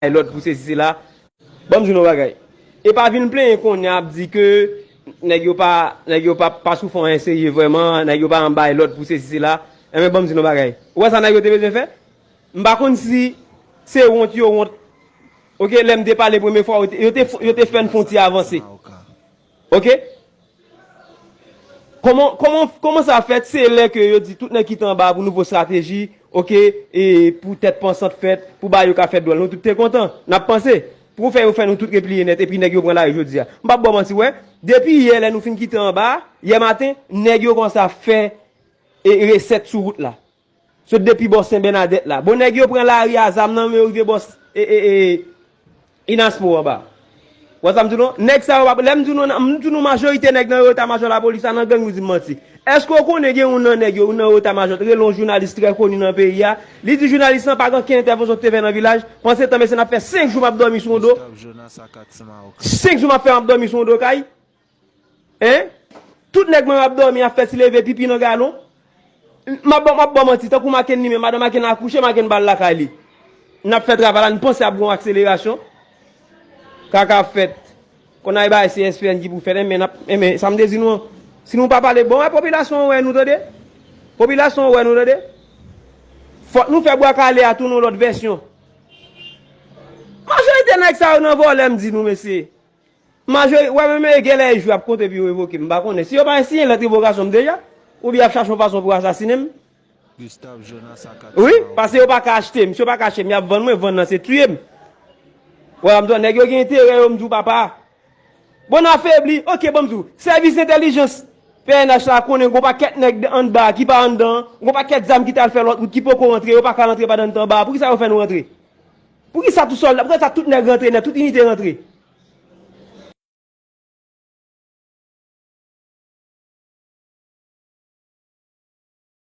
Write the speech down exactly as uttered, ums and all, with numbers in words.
bay lòd pou sesi sela. Ban m di nou bagay. E pa vin plenyen kounye a ap di ke nèg yo pa, nèg yo pa, pa sou fè anyen serye vrèman, nèg yo pa janm bay lòd pou sesi sela. Enben, ban m di nou bagay. Ou wè sa nèg yo te bezwen fè? M pa konn si se wont yo wont. Oke, lè m te pale premye fwa, yo te, yo te, yo te fè n fè yon ti avanse. Oke? Kòman, kòman, kòman sa fèt? Se lè ke yo di tout nèg ki te anba pou nouvo estrateji, oke, e pou tèt pansant fèt, pou bagay yo ka fèt dwòl. Nou tout te kontan. N ap panse. Pou fè yo fè nou tout repliye nèt, epi nèg yo pran lari jodi a. M p ap ba w manti, wè. Depi yè, lè nou fin kite anba a, yè maten, nèg yo kòmanse ap fè e resèt sou wout la. Sot depi bò Sen Bènadèt la. Bon, nèg yo pran lari a zam nan men yo rive bò e, e, e, Inaspo anba. Wè sa m di nou? Nèg sa yo pa, lè m di nou, m di nou majorite nèg nan eta majò lapolis la nan gang, nou di m manti. Èske w konnen gen youn nan nèg yo, youn nan eta majò, rele yon jounalis trè koni nan peyi a? Li di jounalis lan pa gen okenn entèvansyon ki te fè nan vilaj. Panse tan mesye n ap fè senk jou m ap dòmi sou yon do. Senk jou m ap fè m ap dòmi sou yon do kay. Hein? Tout nèg mwen ap dòmi, ap fè ti leve pipi nan galon. M ap ba, m ap ba w manti, tankou Makenn li menm, madan Makenn akouche, Makenn ba l lakay li. N ap fè travay la, n panse ap gen yon akselerasyon. Kaka ap fèt. Konn ay bagay se S P N ki pou fèt, enben, n ap, enben, sa m te di nou an. Si nou pa pale, bon, wè, popilasyon an wè nou, tande. Popilasyon an wè nou, tande. Fòk nou fè Bwa Kale a tounen yon lòt vèsyon. Majorite nèg sa yo nan vòlè, m di nou, mesye. Majori, wè, men, men, genlè e jou ap konte pou yo revoke m, m pa konnen. Si yo pa siyen lèt revokasyon m deja, oubyen y ap chache yon fason pou asasinen m. Wi, paske yo pa ka achte m. Si yo pa ka achte m, y ap vann mwen, vann nan se tiye m. Wè, m di w, nèg yo gen enterè yo, m di w, papa. Bon, n afebli, oke, bon, m di w, sèvis entèlijans P N H la konnen gon pakèt nèg anndan ki pa anndan, gon pakèt zam ki t al fè lòt wout ki poko rantre, yo pa ka rantre pandan n t anba. Poukisa yo fè nou rantre? Poukisa tout sòlda, poukisa tout nèg rantre nèt, tout inite rantre?